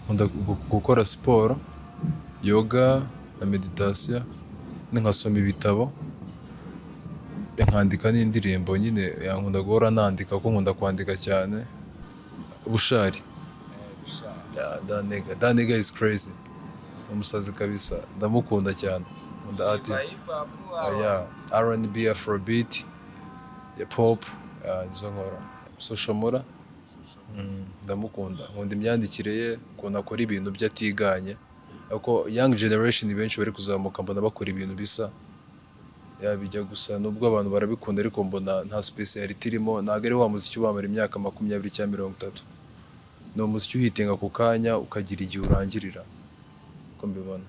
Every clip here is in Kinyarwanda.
Nkunda gukora siporo, yoga na meditation, nkasoma ibitabo, nkandika n'indirimbo nyine. Nkunda guhora nandika kuko nkunda kwandika cyane. Bushali. Yeah, that nigga, that nigga is crazy. Umusazi kabisa, ndamukunda cyane. Nkunda art. Yeah, R&B, Afrobeat, yeah, pop, nizo nkora. Social Mula, ndamukunda. Nkunda imyandikire ye, ukuntu akora ibintu bye atiganye. Ariko young generation benshi bari kuzamuka mbona bakora ibintu bisa, ya bijya gusa, nubwo abantu barabikunda, ariko mbona nta speciality irimo. Ntabwo ari wa muziki ubamara imyaka 20 cyangwa 30. Ni umuziki uhitinga ku kanya, ukagira igihe urangirira, uko mbibona.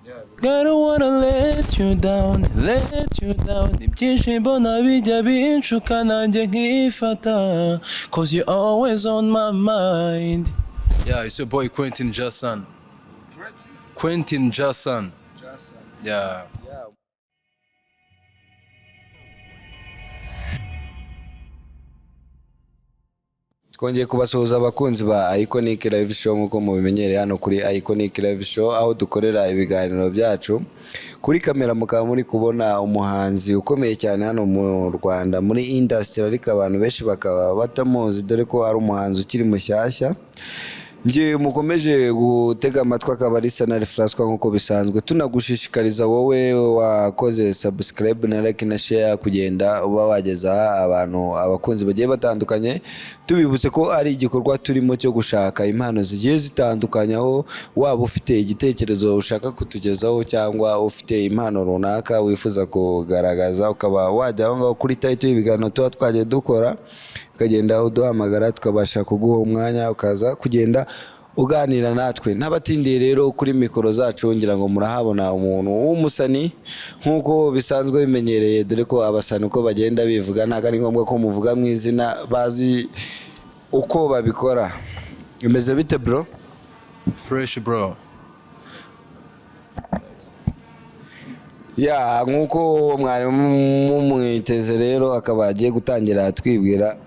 I don't wanna let you down, let you down. Ibyinshi mbona bijya binshuka nanjye nkifata, 'cause you're always on my mind. Yeah, it's your boy Quentin Jason. Quentin Jason. Yeah. Twongeye kubasuhuza abakunzi ba Iconic Live Show, nk'uko mubimenyereye hano kuri Iconic Live Show aho dukorera ibiganiro byacu. Kuri kamera mukaba muri kubona umuhanzi ukomeye cyane hano mu Rwanda muri industry, ariko abantu benshi bakaba batamuzi dore ko ari umuhanzi ukiri mushyashya. Njye mukomeje gutega amatwi akaba ari Sanari François nk'uko bisanzwe. Tunagushishikariza wowe wakoze subscribe na like na share kugenda uba wageza abantu abakunzi bagiye batandukanye. Tubibutse ko ari igikorwa turimo cyo gushaka impano zigiye zitandukanye, aho waba ufite igitekerezo ushaka kutugezaho cyangwa ufite impano runaka wifuza kugaragaza, ukaba wajya aho ngaho kuri title y'ibiganiro tuba twagiye dukora, ukagenda uduhamagara tukabasha kuguha umwanya ukaza kugenda uganira natwe. Ntabatindiye rero kuri mikoro zacu, ngira ngo murahabona umuntu w'umusani nk'uko bisanzwe bimenyereye, dore ko abasani uko bagenda bivuga ntabwo ari ngombwa ko muvuga mu izina, bazi uko babikora. Bimeze bite bro? Fresh bro. Ya, nk'uko mwari mumwiteze rero akaba agiye gutangira twibwira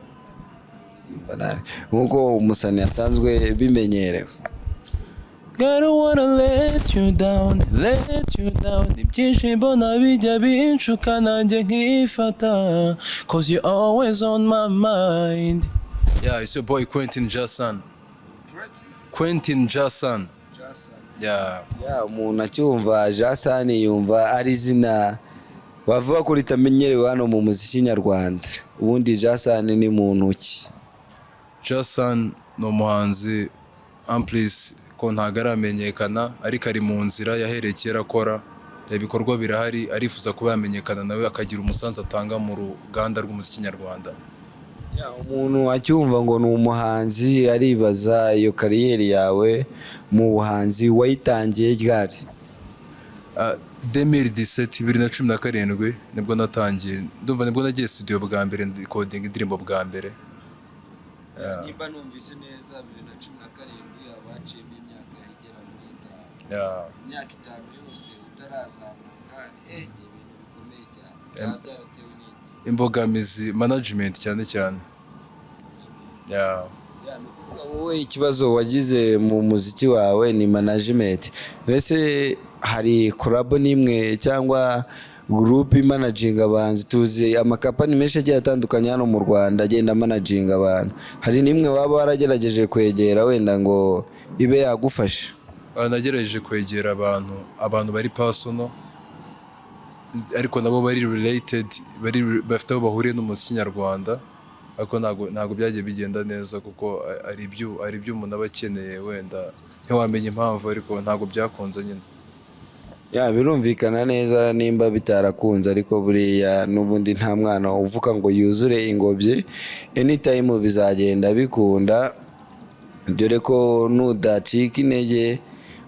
nk'uko umusani asanzwe bimenyerewe. I don't wanna let you down, let you down. Ibyinshi mbona bijya binshuka nanjye nkifata, 'cause you're always on my mind. Yeah, it's your boy Quentin Jason. Quentin Jason. Yeah. Ya, umuntu acyumva Jasani yumva ari izina bavuga ko ritamenyerewe hano mu muziki nyarwanda. Ubundi Jasani ni muntu ki? Jason ni umuhanzi Amplis ko ntabwo aramenyekana, ariko ari mu nzira, yahereye kera akora ibikorwa birahari, arifuza kuba yamenyekana nawe akagira umusanzu atanga mu ruganda rw'umuziki nyarwanda. Ya, umuntu acyumva ngo ni umuhanzi aribaza iyo kariyeri yawe mu buhanzi wayitangiye ryari? 2017, 2017 nibwo natangiye, ndumva nibwo nagiye studio bwa mbere, ndikodinga indirimbo bwa mbere. Nimba numvise neza 2017 abaciyemo imyaka igera muri 5. Yeah. Imyaka 5 yose utarazamuka, ni ibintu bikomeye cyane. Byaba byaratewe n'iki? Imbogamizi management cyane cyane. Yeah. Ya, ni ukuvuga wowe ikibazo wagize mu muziki wawe ni management. Mbese hari collab n'imwe cyangwa group managing abahanzi? Tuzi amakampani menshi agiye atandukanye hano mu Rwanda agenda managing abantu. Hari n'imwe waba waragerageje kwegera wenda ngo ibe yagufasha? Nagerageje kwegera abantu bari personal, ariko nabo bari related, bari bafite aho bahuriye n'umuziki nyarwanda, ariko ntago byagiye bigenda neza, kuko ari ibyo umuntu aba akeneye, wenda ntiwamenya impamvu, ariko ntago byakunze nyine. Ya, birumvikana neza nimba bitarakunze, ariko buriya n'ubundi nta mwana uvuka ngo yuzure ingobyi, anytime bizagenda bikunda, dore ko nudacika intege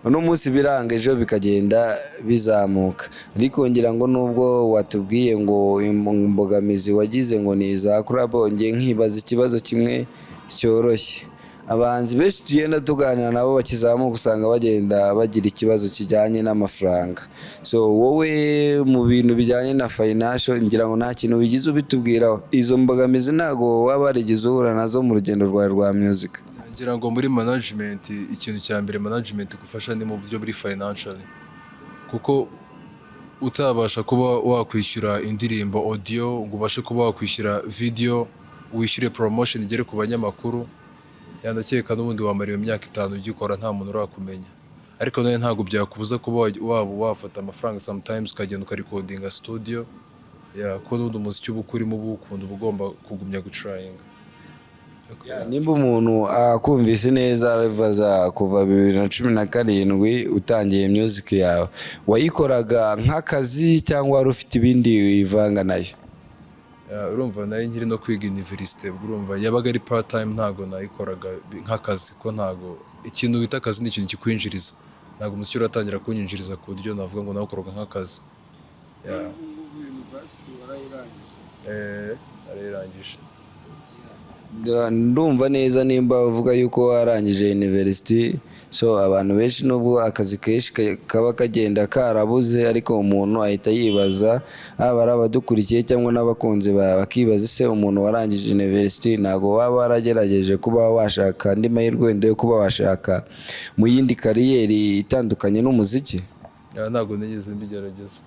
uno munsi biranga ejo bikagenda bizamuka. Ariko ngira ngo nubwo watubwiye ngo imbogamizi wagize ngo ni iza club, ngiye nkibaza ikibazo kimwe cyoroshye. Abahanzi benshi tugenda tuganira nabo bakizamuka usanga bagenda bagira ikibazo kijyanye n'amafaranga. So wowe mu bintu bijyanye na financial ngira ngo nta kintu wigize ubitubwiraho. Izo mbogamizi ntago waba warigeze uhura nazo mu rugendo rwawe rwa music? Ngira ngo muri management, ikintu cya mbere management igufasha ni mu buryo buri financially, kuko utabasha kuba wakwishyura indirimbo audio, ngo ubashe kuba wakwishyura video, wishyure promotion igere ku banyamakuru, ndakeka n'ubundi wamara iyo myaka 5 ugikora nta muntu urakumenya. Ariko nawe ntabwo byakubuza kuba waba wafata amafaranga sometimes ukagenda ukarecordinga studio, yeah, kuko n'ubundi umuziki uba ukurimo, uba uwukunda, uba ugomba kugumya gutryinga. Nimba umuntu akumvise neza, aribaza kuva 2017 utangiye music yawe, wayikoraga nk'akazi cyangwa wari ufite ibindi wivanga nayo? Yeah, urumva nari nkiri no kwiga université, ubwo urumva yabaga ari part time, ntabwo nayikoraga nk'akazi, ko ntabwo ikintu wita akazi ni ikintu kikwinjiriza. Ntabwo umuziki uratangira kunyinjiriza ku buryo navuga ngo nawukoraga nk'akazi. Yeah. Narayirangije. Ndumva neza nimba uvuga yuko warangije university. So abantu benshi, nubwo akazi kenshi kaba kagenda karabuze, ariko umuntu ahita yibaza, haba ari abadukurikiye cyangwa n'abakunzi bawe, bakibaza: ese umuntu warangije university ntabwo waba waragerageje kuba washaka andi mahirwe wenda yo kuba washaka mu yindi career itandukanye n'umuziki? Yeah, ntabwo nigeze mbigerageza.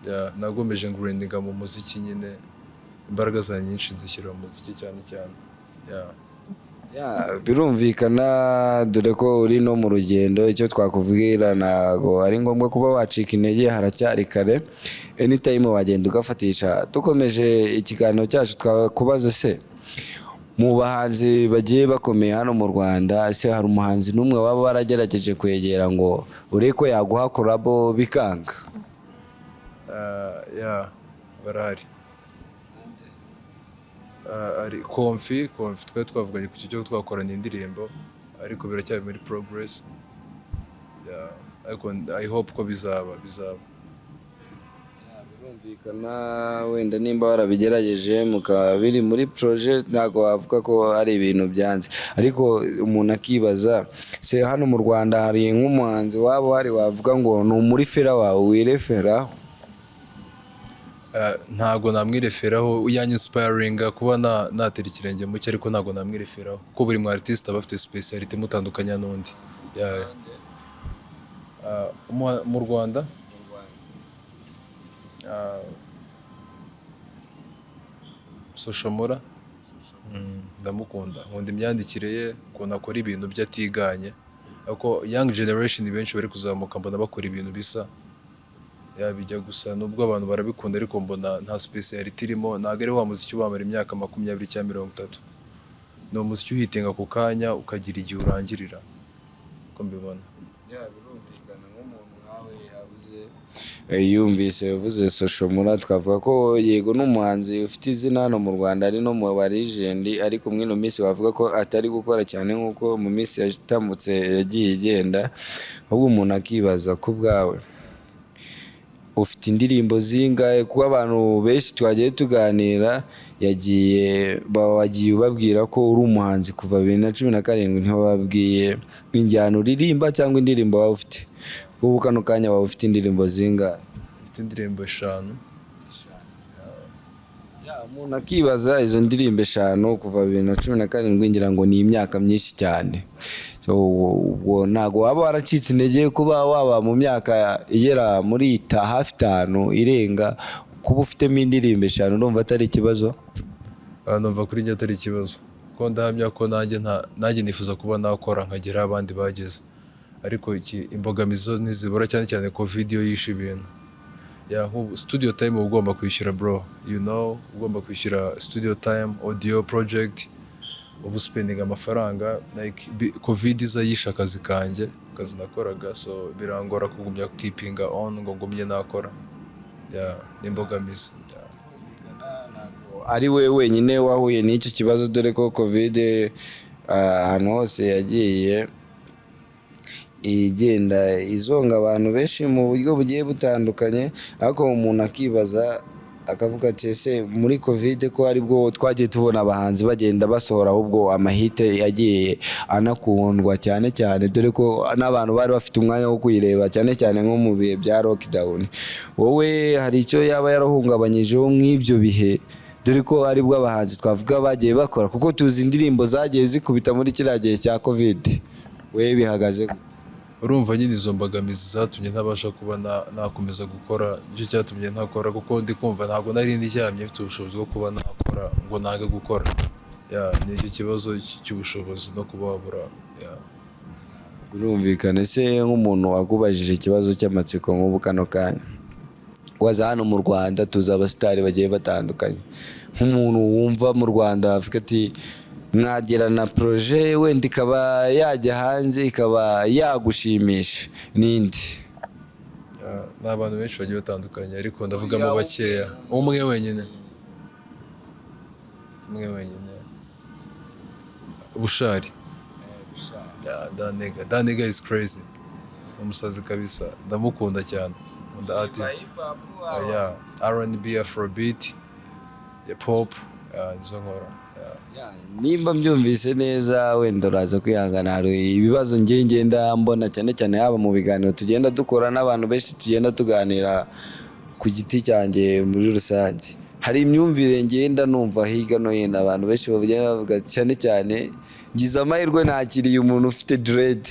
Yeah, nagomeje ngrindinga mu muziki nyine, imbaraga zanjye nyinshi nzishyira mu muziki cyane cyane. Yeah. Yeah, birumvikana, dore ko uri no mu rugendo. Icyo twakubwira, ntabwo ari ngombwa kuba wacika intege, haracyari kare, anytime wagenda ugafatisha. Dukomeje ikiganiro cyacu, twakubaza se mu bahanzi bagiye bakomeye hano mu Rwanda, ese hari umuhanzi n'umwe waba waragerageje kwegera ngo urebe ko yaguha collabo bikanga? Yeah, barahari. Ari Konfi. Konfi twari twavuganye ku cyo twakoranye indirimbo, ariko biracyari muri progress. Yeah, ariko I hope ko bizaba. Birumvikana, wenda nimba warabigerageje mukaba biri muri projet, ntabwo wavuga ko ari ibintu byanze. Ariko umuntu akibaza se hano mu Rwanda hari nk'umuhanzi waba uhari wavuga ngo ni umurifera wawe wireferaho? Ntabwo namwireferaho. Yanyinspiringa kuba natera ikirenge mu cye, ariko ntabwo namwireferaho, kuko buri mu artiste aba afite speciality imutandukanya n'undi. Yeah. Mu Rwanda, Social Mula. Ndamukunda, nkunda imyandikire ye, ukuntu akora ibintu bye atiganye, ariko young generation benshi bari kuzamuka mbona bakora ibintu bisa, bijya gusa, nubwo abantu barabikunda, ariko mbona nta speciality irimo. Ntabwo ari wa muziki wamara imyaka 20 cyangwa 30, ni umuziki uhitinga ku kanya ukagira igihe urangirira, uko mbibona. Birumvikana, nk'umuntu nkawe yavuze, yumvise uvuze Social Mula, twavuga ko yego ni umuhanzi ufite izina hano mu Rwanda, ari no mu ba legend, ariko muri ino minsi wavuga ko atari gukora cyane nk'uko mu minsi yatambutse yagiye igenda. Ahubwo umuntu akibaza, ku bwawe ufite indirimbo zingahe? Kuko abantu benshi twagiye tuganira yagiye wagiye ubabwira ko uri umuhanzi kuva 2017, ntiwababwiye injyana uririmba cyangwa indirimbo waba ufite. Ubu kano kanya waba ufite indirimbo zingahe? Mfite indirimbo 5. Umuntu akibaza izo ndirimbo 5 kuva 2017, ngira ngo ni imyaka myinshi cyane. So, ubwo ntabwo waba waracitse intege kuba waba mu myaka igera muri hafi 5 irenga, kuba ufitemo indirimbo 5, urumva atari ikibazo? Numva kuri njye atari ikibazo, kuko ndahamya ko nanjye nanjye nifuza kuba nakora nkagera aho abandi bageze, ariko iki imbogamizi zo ntizibura, cyane cyane Covid yo yishe ibintu. Yeah, nk'ubu studio time uba ugomba kwishyura, bro, ugomba kwishyura studio time, audio project, uba spending amafaranga. Like Covid iza yishe akazi kanjye, akazi nakoraga, so birangora kugumya keepinga on ngo ngumye nakora. Yeah, ni imbogamizi, yeah. Ari we wenyine wahuye n'icyo kibazo, dore ko Covid ahantu hose yagiye igenda izonga abantu benshi mu buryo bugiye butandukanye. Ariko umuntu akibaza akavuga ati: ese muri Covid ko aribwo twagiye tubona abahanzi bagenda basohora ahubwo amahit yagiye anakundwa cyane cyane, dore ko n'abantu bari bafite umwanya wo kuyireba cyane cyane nko mu bihe bya lockdown, wowe hari icyo yaba yarahungabanyijeho mw'ibyo bihe? Dore ko Dore ko aribwo abahanzi twavuga bagiye bakora, kuko tuzi indirimbo zagiye zikubita muri kiriya gihe cya COVID. We bihagaze gute? Urumva nyine izo mbogamizi zatumye ntabasha kuba nakomeza gukora. Nicyo cyatumye ntakora, kuko ndi kumva ntabwo nari ndyamye mfite ubushobozi bwo kuba nakora ngo nange gukora. Yeah, ni icyo kibazo cy'ubushobozi no kuba wabura, yeah. Birumvikana. Ese nk'umuntu wakubajije ikibazo cy'amatsiko, nk'ubu kano kanya waza hano mu Rwanda, tuzi abasitari bagiye batandukanye, nk'umuntu wumva mu Rwanda avuga ati mwagirana projet, wenda ikaba yajya hanze, ikaba yagushimisha, n'indi? Yeah, ni abantu benshi bagiye batandukanye, ariko ndavugamo bakeya. Umwe wenyine, umwe wenyine, Bushali. Yeah, that nigga, that nigga is crazy. Umusazi kabisa, ndamukunda cyane. Nkunda art, yeah, R&B, Afrobeat, yeah, pop, yeah, nizo nkora, yeah. Nimba mbyumvise neza, wenda uraza kwihangana, hari ibibazo ngiye ngenda mbona cyane cyane haba mu biganiro tugenda dukora n'abantu benshi tugenda tuganira, ku giti cyanjye muri rusange. Hari imyumvire ngenda numva hirya no hino, abantu benshi bagenda bavuga cyane cyane. Ngize amahirwe nakiriye umuntu ufite dread,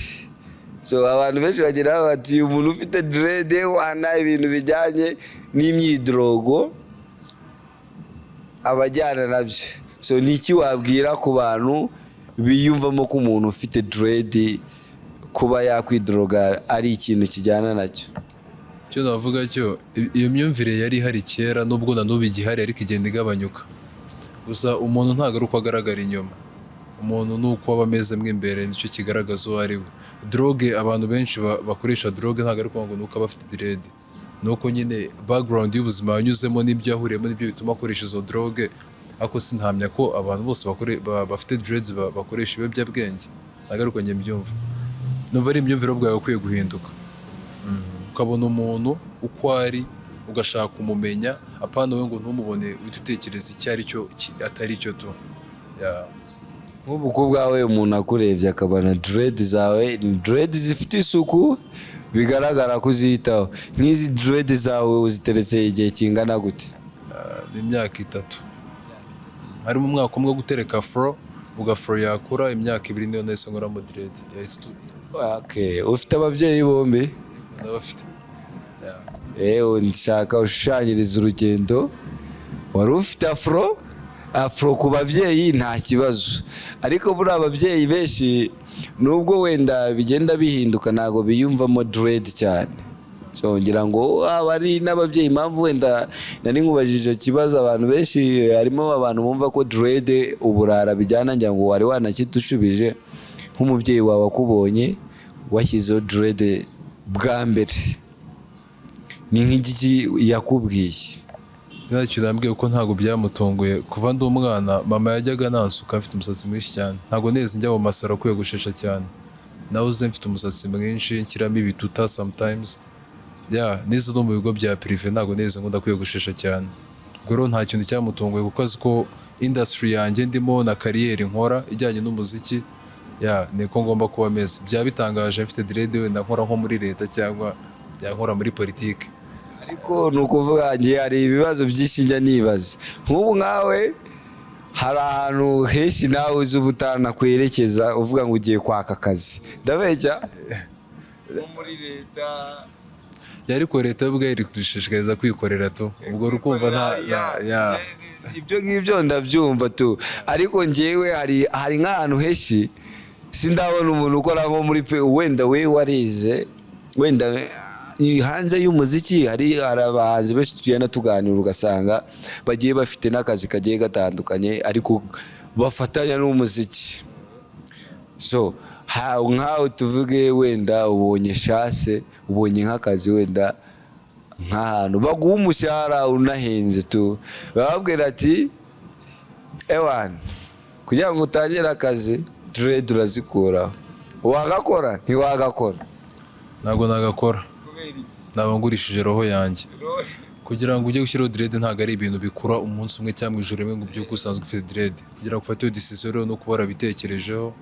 so abantu benshi bagira bati uyu muntu ufite dread wana ibintu bijyanye n'imyidrogo abajyana nabyo. So ni iki wabwira ku bantu biyumvamo ko umuntu ufite dread kuba yakwidroga ari ikintu kijyana nacyo? Icyo navuga cyo, iyo myumvire yari ihari kera, nubwo na n'ubu igihari, ariko igenda igabanyuka. Gusa umuntu ntabwo ari uko agaragara inyuma, umuntu ni uko aba ameze mo imbere, nicyo kigaragaza uwo ari we. Drogue, abantu benshi bakoresha drogue ntabwo ari ukuvuga ngo ni uko aba afite dread, ni uko nyine background y'ubuzima yanyuzemo n'ibyo yahuriyemo nibyo bituma akoresha izo drogue. Ariko sinhamya ko abantu bose bafite dreads bakoresha ibiyobyabwenge. Ntabwo ari uko njye mbyumva. Numva ari imyumvire ubwawe ukwiye guhinduka, ukabona umuntu uko ari, ugashaka kumumenya, apana wowe ngo ntumubone uhite utekereza icyo ari cyo atari cyo tu. Yeah. Nk'ubu ku bwawe, umuntu akurebye akabona dread zawe ni dread zifite isuku, bigaragara ko uzitaho, nk'izi dread zawe uziteretse igihe kingana gute? Ah, ni imyaka 3. Harimo umwaka umwe wo gutereka afro, ubwo afro yakura, imyaka 2 niyo nahise nkoramo dread yahise Okay. Ufite ababyeyi bombi? Ndabafite. Yeah. Ewe, nshaka ushushanyiriza urugendo. Wari ufite afro. Afro ku babyeyi nta kibazo, ariko buriya ababyeyi benshi, nubwo wenda bigenda bihinduka, ntabwo biyumvamo dread cyane. So ngira ngo haba ari n'ababyeyi, impamvu wenda nari nkubajije icyo kibazo, abantu benshi, harimo abantu bumva ko dread uburara bijyana. Ngira ngo wari wanakidushubije. Nk'umubyeyi wawe akubonye washyizeho dread bwa mbere, ni nk'igiki yakubwiye? Ntacyo nambwiye, kuko ntabwo byamutunguye. Kuva ndi umwana, mama yajyaga nansuka mfite umusatsi mwinshi cyane. Ntabwo neza njya mu masaro kwiyogoshesha cyane, nawe uze mfite umusatsi mwinshi, nshyiramo ibituta sometimes. Yeah, nize no mu bigo bya privé, ntabwo neza nkunda kwiyogoshesha cyane. Ubwo rero nta kintu cyamutunguye, kuko azi ko industry yanjye ndimo na career nkora ijyanye n'umuziki, yeah, niko ngomba kuba meze. Byaba bitangaje mfite dread wenda nkora nko muri leta cyangwa yankora muri politiki. Ariko ni ukuvuga njye hari ibibazo byinshi njya nibaza. Nk'ubu nkawe hari ahantu henshi nawe uzi uba utanakwerekeza uvuga ngo ugiye kwaka akazi, ndabeshya? Nko muri leta? Yeah, ariko leta yo ubwayo iri kudushishikariza kwikorera tu. Ubwo urukumva nta ya. Ibyo ngibyo ndabyumva tu, ariko njyewe hari nk'ahantu henshi sindabona umuntu ukora nko muri pe. Wenda we warize, wenda hanze y'umuziki hari abahanzi benshi tugenda tuganira, ugasanga bagiye bafite n'akazi kagiye gatandukanye ariko bafatanya n'umuziki. So nkawe tuvuge wenda ubonye chance, ubonye nk'akazi wenda nk'ahantu baguha umushahara unahenze tu, bababwira ati ewana, kugira ngo utangire akazi dread urazikuraho, wagakora ntiwagakora? Ntabwo nagakora, naba ngurishije roho yanjye. Kugira ngo ujye gushyiraho dread ntabwo ari ibintu bikura umunsi umwe cyangwa ijoro rimwe ngo ubyuke usanzwe ufite dread. Kugira ngo ufate iyo decision rero no kuba warabitekerejeho.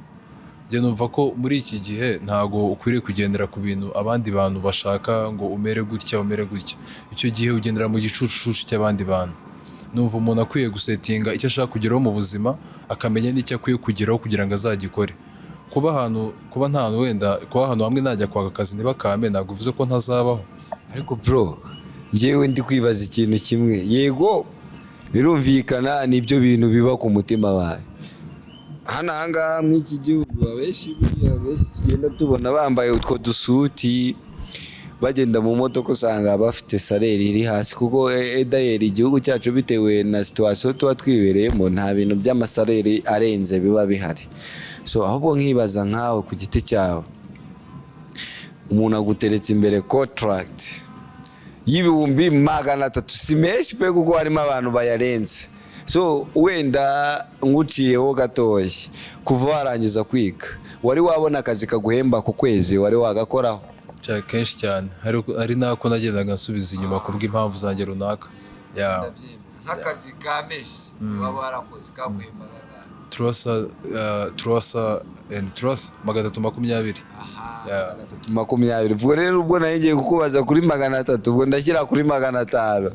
Njye numva ko muri iki gihe ntabwo ukwiriye kugendera ku bintu abandi bantu bashaka ngo umere gutya, umere gutya. Icyo gihe ugendera mu gicucucucu cy'abandi bantu. Numva umuntu akwiye gusettinga icyo ashaka kugeraho mu buzima, akamenya n'icyo akwiye kugeraho kugira ngo azagikore. Kuba ahantu, kuba nta hantu, wenda kuba ahantu hamwe najya kwaka akazi ntibakame, ntabwo bivuze ko ntazabaho. Ariko bro, njyewe ndi kwibaza ikintu kimwe. Yego, birumvikana, nibyo bintu biba ku mutima wawe. Hano ahangaha muri iki gihugu, abenshi buriya, benshi tugenda tubona bambaye utwo dusuti, bagenda mu modoka, usanga bafite salaire iri hasi, kuko edayeri igihugu cyacu, bitewe na situation tuba twibereyemo, nta bintu by'amasalaire arenze biba bihari. So ahubwo nkibaza, nkawe ku giti cyawe, umuntu aguteretse imbere contract y'300,000, si menshi pe, kuko harimo abantu bayarenze. So wenda nguciyeho gatoya, kuva warangiza kwiga, wari wabona akazi kaguhemba ku kwezi? Wari wagakoraho? Kenshi cyane. Hari n'ako nagendaga nsubiza inyuma ku bw'impamvu zanjye runaka, yeah. Nk'akazi ka menshi waba warakoze kaguhembaga? Turasa and turasa 320. Yeah. 320. Ubwo rero ubwo nari ngiye kukubaza kuri 300, ubwo ndashyira kuri 500.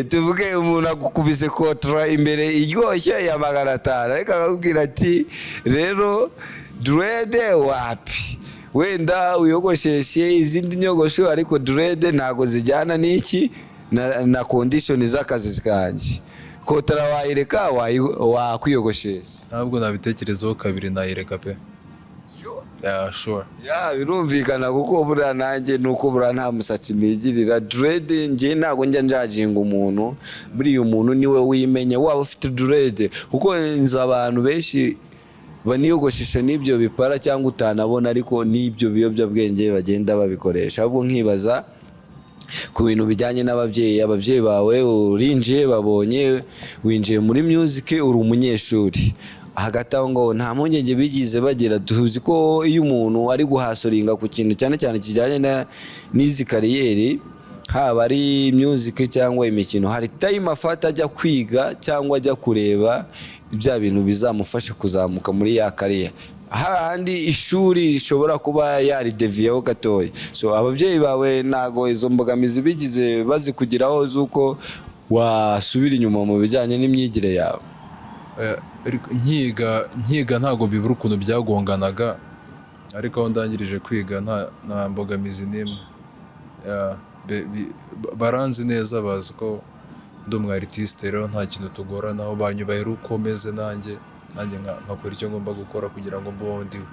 Tuvuge umuntu agukubise contrat imbere iryoshye ya 500, ariko akakubwira ati: "Rero dread wapi, wenda wiyogosheshe izindi nyogosho, ariko dread ntabwo zijyana n'iki na condition z'akazi kanjye." Contrat wayireka, wakwiyogoshesha? Ntabwo nabitekerezaho kabiri, nayireka pe. Yeah, sure. Yeah, birumvikana, kuko buriya nanjye nuko buriya nta musatsi nigirira. Dread njye ntabwo njya njudginga umuntu. Buriya umuntu niwe wimenya waba ufite dread, kuko nzi abantu benshi baniyogoshesha n'ibyo bipara cyangwa utanabona, ariko n'ibyo biyobyabwenge bagenda babikoresha. Ahubwo nkibaza ku bintu bijyanye n'ababyeyi. Ababyeyi bawe, urinjiye, babonye winjiye muri music, uri umunyeshuri, hagati aho ngo nta mpungenge bigize bagira? Tuzi ko iyo umuntu ari guhustlinga ku kintu, cyane cyane kijyanye n'izi career, haba ari music cyangwa imikino, hari time afata ajya kwiga cyangwa ajya kureba bya bintu bizamufasha kuzamuka muri ya career, hahandi ishuri rishobora kuba yarideviyeho gatoya. So ababyeyi bawe ntago izo mbogamizi bigize bazikugiraho z'uko wasubira inyuma mu bijyanye n'imyigire yawe? Ariko nkiga ntabwo bibura ukuntu byagonganaga, ariko aho ndangirije kwiga nta mbogamizi n'imwe. Yeah, baranzi neza, bazi ko ndi umu artiste, rero nta kintu tugoranaho. Banyubahira uko meze, nanjye nkakora icyo ngomba gukora kugira ngo mbe uwo ndiwe.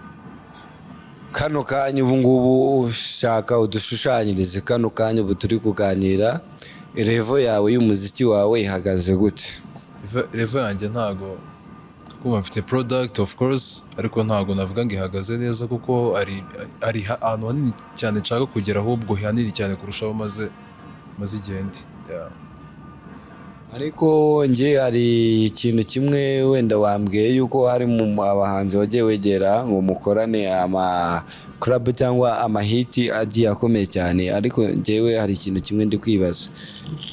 Kano kanya ubu ngubu, ushaka udushushanyirize, kano kanya ubu turi kuganira, level yawe y'umuziki wawe ihagaze gute? Level yanjye, ntago kuba mfite product of course, ariko ntago navuga ngo ihagaze neza, kuko ari ahantu hanini cyane nshaka kugera, ahubwo hanini cyane kurushaho maze igihe ndi, yeah. Ariko njye hari ikintu kimwe wenda wambwiye, yuko hari mu abahanzi wagiye wegera ngo mukorane ama collab cyangwa amahit agiye akomeye cyane. Ariko njyewe hari ikintu kimwe ndi kwibaza,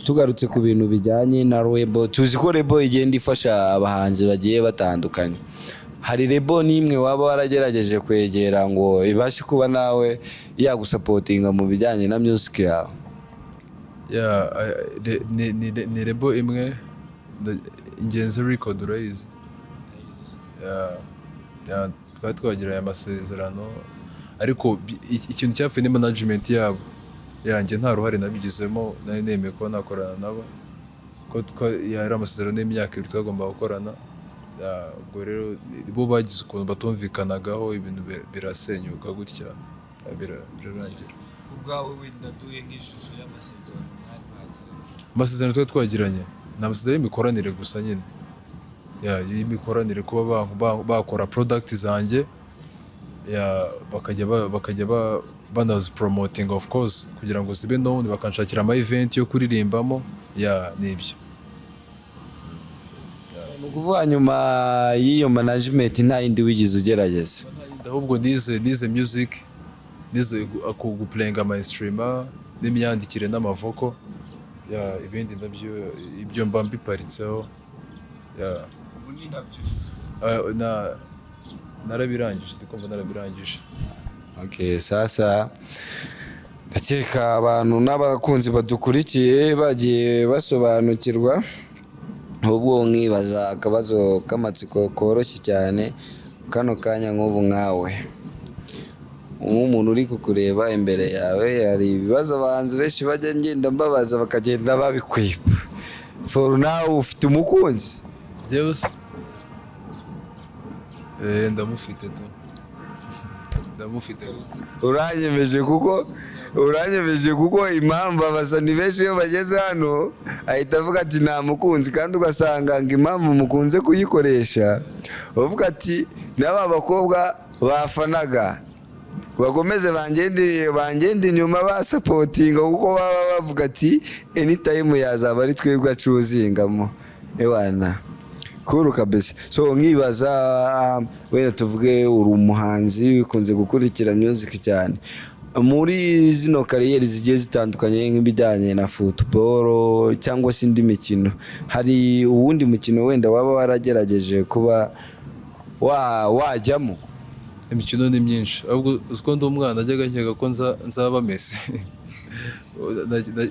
tugarutse ku bintu bijyanye na label. Tuzi ko label igenda ifasha abahanzi bagiye batandukanye. Hari label n'imwe waba waragerageje kwegera ngo ibashe kuba nawe yagusupportinga mu bijyanye na music yawe? Yeah, ni label imwe, Ingenzi Record, urayizi? Yeah, twari twagiranye amasezerano, ariko ikintu cyapfuye ni management yabo. Yanjye nta ruhare nabigizemo, nari nemeye kuba nakorana nabo ko yari amasezerano y'imyaka 2 twagomba gukorana. Yeah, ubwo rero bo bagize ukuntu batumvikanagaho, ibintu birasenyuka gutya, birarangira. Ku bwawe, wenda duhe nk'ishusho y'amasezerano mwari mwagiranye. Amasezerano twari twagiranye ni amasezerano y'imikoranire gusa nyine, yeah, y'imikoranire, kuba bakora product zanjye, yeah, bakajya banazipromoting of course kugira ngo zibe known, bakanshakira ama event yo kuririmbamo, yeah, nibyo. Ni ukuvuga nyuma y'iyo management nta yindi wigeze ugerageza? Ahubwo nize music, nize guplayinga ama instrument n'imyandikire n'amavocal, yeah, ibindi nabyo ibyo mba mbiparitseho, yeah. Ubu ni nabyo? Ah, narabirangije, ndi kumva narabirangije. Okay, sasa ndakeka abantu n'abakunzi badukurikiye bagiye basobanukirwa. Ahubwo nkibaza akabazo k'amatsiko koroshye cyane kano kanya, nk'ubu nkawe nk'umuntu uri kukureba imbere yawe, hari ibibazo abahanzi benshi bajya ngenda mbabaza bakagenda babikwipa. For now, ufite umukunzi? Njyewe se? Ndamufite tu, ndamufite. Uranyemeje kuko impamvu abasani benshi iyo bageze hano ahita avuga ati nta mukunzi, kandi ugasanga ngo impamvu mukunze kuyikoresha uvuga ati n'aba bakobwa bafanaga bakomeze bangende inyuma basupportinga, kuko baba bavuga ati anytime yazaba ari twebwe acuzingamo. Ewana, cool kabisa. So nkibaza, wenda tuvuge uri umuhanzi ukunze gukurikira music cyane muri zino career zigiye zitandukanye, nk'ibijyanye na football cyangwa se indi mikino, hari uwundi mukino wenda waba waragerageje kuba wajyamo? Imikino ni myinshi. Ahubwo uzi ko ndi umwana ajyaga nkeka ko nzaba Messi.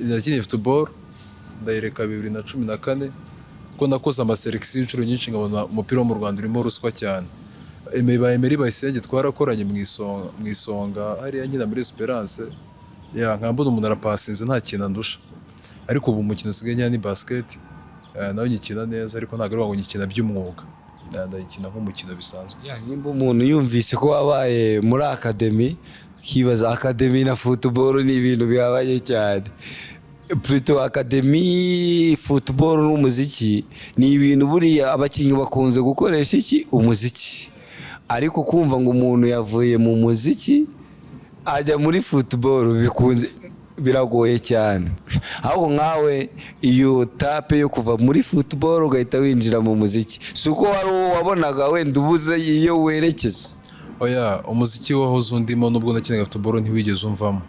Nakinnye football ndayireka 2014, kuko nakoze amasélection inshuro nyinshi nkabona umupira wo mu Rwanda urimo ruswa cyane. Ba Emery Bayisenge twarakoranye mu Isonga hariya nkina muri Esperance, ya nkaba mbona umuntu arapasinze nta kintu andusha. Ariko ubu umukino usigaye nkina ni basket, nayo nyikina neza, ariko ntabwo ari ngo nyikina by'umwuga. Ndayikina nk'umukino bisanzwe. Ya, nimba umuntu yumvise ko wabaye muri academy, akibaza academy na football ni ibintu bihabanye cyane. Plutôt academy, football n'umuziki ni ibintu buriya abakinnyi bakunze gukoresha iki umuziki, ariko kumva ngo umuntu yavuye mu muziki ajya muri football bikunze biragoye cyane. Ahubwo nkawe iyo étape yo kuva muri football ugahita winjira mu muziki, si uko wari wabonaga wenda ubuze iyo werekeza? Oya, umuziki wahoze undimo. Nubwo nakinaga football ntiwigeze umvamo.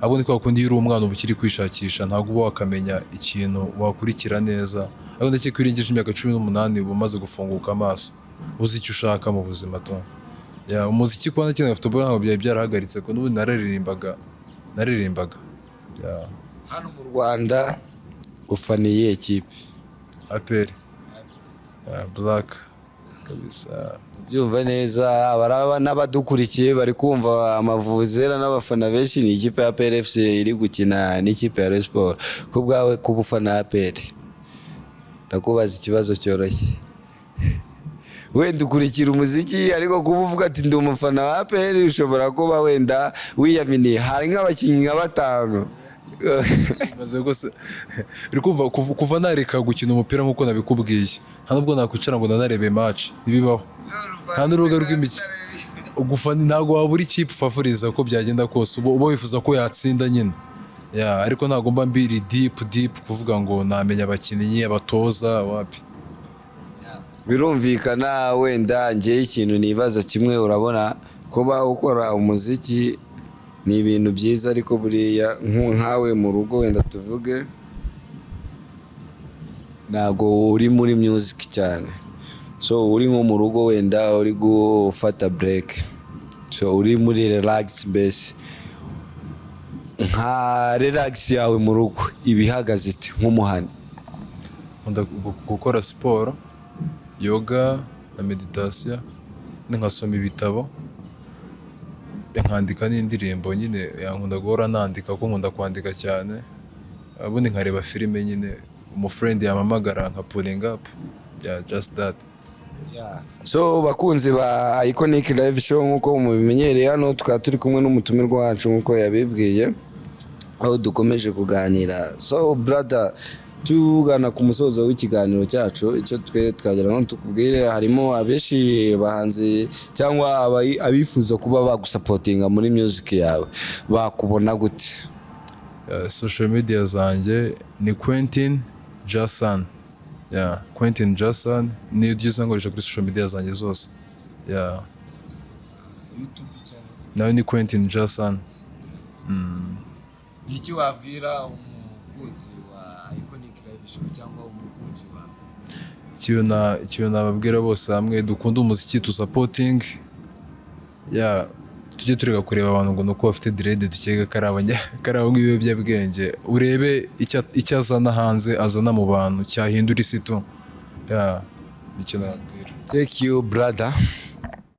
Ahubwo ni kwa kundi iyo uri umwana uba ukiri kwishakisha, ntabwo uba wakamenya ikintu wakurikira neza. Ariko ndakeka iyo urengeje imyaka 18 uba umaze gufunguka amaso, uzi icyo ushaka mu buzima tu. Ya, umuziki, kuba nakinaga football ntabwo byari byarahagaritse, kuko n'ubundi nararirimbaga. Ya. Hano mu Rwanda ufaniye ekipe? APR. Ya, black kabisa. Byumva neza, abaraba n'abadukurikiye bari kumva amavuzera n'abafana benshi. Ni ikipe ya APR FC iri gukina n'ikipe ya Rayon Sport. Ku bwawe, kuba ufana APR, ndakubaza ikibazo cyoroshye. Wenda ukurikira umuziki, ariko kuba uvuga ati ndi umufana wa APR, ushobora kuba wenda wiyaminiye hari nk'abakinnyi nka batanu. Maze rwose uri kumva kuva nareka gukina umupira, nk'uko nabikubwiye, nta nubwo nakwicara ngo nanarebe match, ntibibaho. Nta n'urubuga rw'imikino. Gufana, ntabwo wabura ikipe ufavoriza uko byagenda kose, uba wifuza ko yatsinda nyine. Ya, ariko ntabwo mba mbiri deep deep kuvuga ngo namenya abakinnyi, abatoza, wapi. Birumvikana. Wenda ngewe ikintu nibaza kimwe, urabona kuba ukora umuziki ni ibintu byiza, ariko buriya nkawe mu rugo, wenda tuvuge ntabwo uri muri music cyane, so uri nko mu rugo wenda uri gufata break, so uri muri relax, mbese nka relax yawe mu rugo iba ihagaze ite nk'umuhani? Nkunda gukora siporo, yoga na meditation, nkasoma ibitabo, nkandika n'indirimbo nyine. Nkunda guhora nandika kuko nkunda kwandika cyane. Ubundi nkareba filime nyine, umufriend yampamagara nka pulling up. Yeah, just that. So bakunzi ba Iconic Live Show, nk'uko mubimenyereye hano tukaba turi kumwe n'umutumirwa wacu nk'uko yabibwiye, aho dukomeje kuganira. So brother, tugana ku musozo w'ikiganiro cyacu, icyo twe twagira ngo tukubwire, harimo abenshi bahanzi cyangwa abifuza kuba bagusupportinga muri music yawe, bakubona gute? Social media zanjye ni Quentin Jason. Yeah, Quentin Jason niyo ujya nkoresha kuri social media zanjye zose. Yeah. Nawe ni Quentin Jason. Ni iki wabwira umukunzi wa Iconic Live Show cyangwa umukunzi wawe? Ikintu nababwira bose hamwe, dukunda umuziki, tu supporting. Yeah, tujye tureka kureba abantu ngo nuko bafite dread dukeka ko ari abanywa ibiyobyabwenge. Urebe icyo azana hanze, azana mu bantu cyahindura isi tu. Yeah, nicyo nababwira. Thank you, brother.